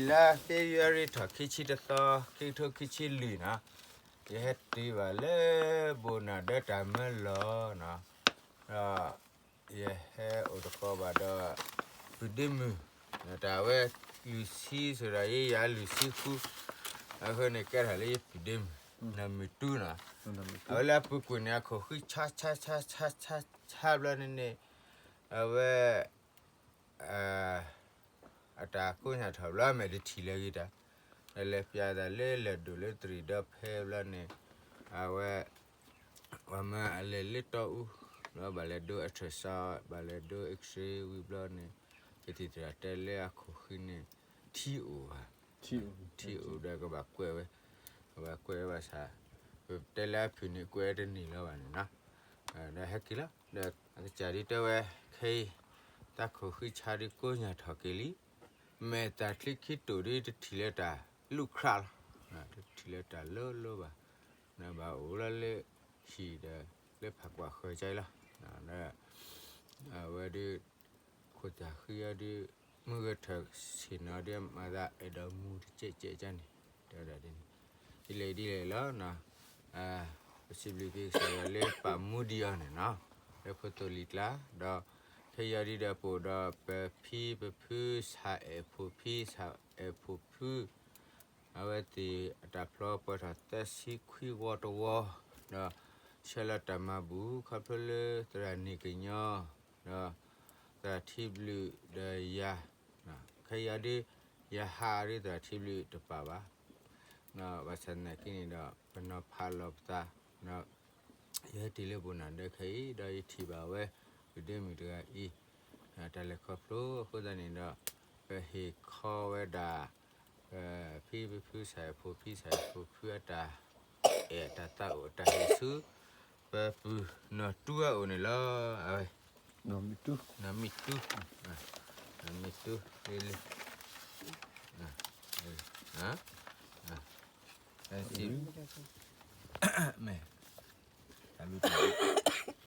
လါ February ထီၣ်ခံဆံတသီ ခံကထိခံဆံလွံၢ်နီၤ, ယဟဲတုၤဘၣ်လၢဘိၣ်နၢ်ဒၢတၢ်မၢလီၤနီၤ, ဒီး ယဟဲအိၣ်တကိးဘၣ်ဒီး ပုၢ်ဒ့မုၣ်, တၢ်ဝဲလွံၢ်ဆံ စၤရၤယံယၤလွံၢ်ဆံဃု, အဃိန့ၣ်ကဲထီၣ်လၢယပုၢ်ဒ့မုၣ်, နီၢ်မုၢ်တူနီၤ, အဝဲလၢအပူၤကွံာ်န့ၣ် အခိၣ်ဃံဆါဆါဆါဆါဆါဆါဘျီန့ၣ်န့ၣ်, အဝဲ အတၢ်ကိးညါထီၣ်ဘျီ မဲာ်တထံၣ်လၢၤဂ့ၤတၢ်, ဒီးလဲၤပျးသးလၢလဲၤဒိၣ်လၢတရံးဒီဖဲဘျီန့ၣ်, အဝဲ ပှၤမၢအလဲၤလၢတီအူ, ဒီးဘၣ်လဲၤဒိ ultrasound ဘၣ်လဲၤဒိ X-ray ဝံၤဘျီန့ၣ်, ပထံၣ်သရၣ်တဲလၢအခိၣ်ဃံန့ၣ် ထံအိၣ်ဘၣ်, ထံအိၣ်ဒီးကဘၣ်ကွဲးဝဲ, ကဘၣ်ကွဲးဝဲဘၣ်ဆၣ်, ပတဲလၢအဖုၣ်န့ၣ်ကွဲးတန့ၢ်လၢၤဘၣ်န့ၣ်နီၤ, ဒီးဟဲက့ၤလီၤ, ဒီးအကစၢ်ဒ်တဲဝဲ, ခဲအံၤ တၢ်ခိၣ်ဃံဆါဒ်ကိးညါထီၣ်က့ၤလံ, မဲာ်တၢ်ချံခံတိာ်ဒ်တထံၣ်လၢတၢ်လူၣ်ခရးလီၤ, တထံၣ်လၢတၢ်လၢလၢဘၣ်, ဒီးဘၣ်အိၣ်လီၤလၢဟံၣ်ဒီးလၢဖးကွၢ်ဃၢၤကါအံၤလီၤ, အဝဲဒ် ခိၣ်သၣ်ဃံအီၤဒ် မုၢ်ဂၢၢ်ထၢၣ်ဆ့ၣ်နီၤဒ်မၤသးအဲၣ်ဒိးမူတကဲးကဲးကါန့ၣ်, တဲဝဲဒၣ်ဒ်န့ၣ်, ဒ်လဲၣ်ဒ်လဲၣ်လီၤ, ပစံးဘျုးက့ၤကစၢ်ယွၤလၢပာ်မူဒံးအီၤန့ၣ်နီၤ, လၢဖိသိၣ်လံၤကျါ, ဒီးခဲအံၤဒ်ဒီးပအိၣ်ဒီးပဖံပဖု ဆၣ်အဲၣ်ဖိဖံဆၣ်အဲၣ်ဖိဖု အဝဲသ့ၣ်အတၢ်ဖျီပှဲၤထီၣ်သၢဆံခွံဝီတဝီ, ဒီးဆှၢလီၤတၢ်မၤဘူၣ်ခီဖျိလၢသရၣ်နံၣ်ကညီ, ဒီးသရၣ်ထံဘျုးဒီးယၤ, ခဲအံၤဒ် ယဟးဒ်သရၣ်ထံဘျုးတပာ်ဘၣ်, ဘၣ်ဆၣ်သနာ်က့န့ၣ်ဒီး ပနီၤဖးလီၤပသး, ဒီး ယဟဲတုၤလၢဘိၣ်နၢ်ဒၢခဲအံၤ ဒီးယထံၣ်ဘၣ်ဝဲ ပုၢ်ဒ့မုၣ်တဂၤအံၤ တၢ်လဲၤခီဖျိအဃိသတးန့ၣ်ဒီး ပဟ့ၣ်ခီဝဲဒၣ် ဖံပဖု ဆၣ်အဲၣ်ဖိဖံ ဆၣ်အဲၣ်ဖိဖုအတၢ်အဲၣ် အတၢ်သးအိၣ် အတၢ်ဟ့ၣ်ဆူ ပပုၢ်နီၢ်တူအအိၣ်န့ၣ်လီၤ. အဝဲ နီၢ်မ့ၢ်တူ, နီၢ်မ့ၢ်တူ, လ့လ့, မ့ၢ် တၢ်ဘျုး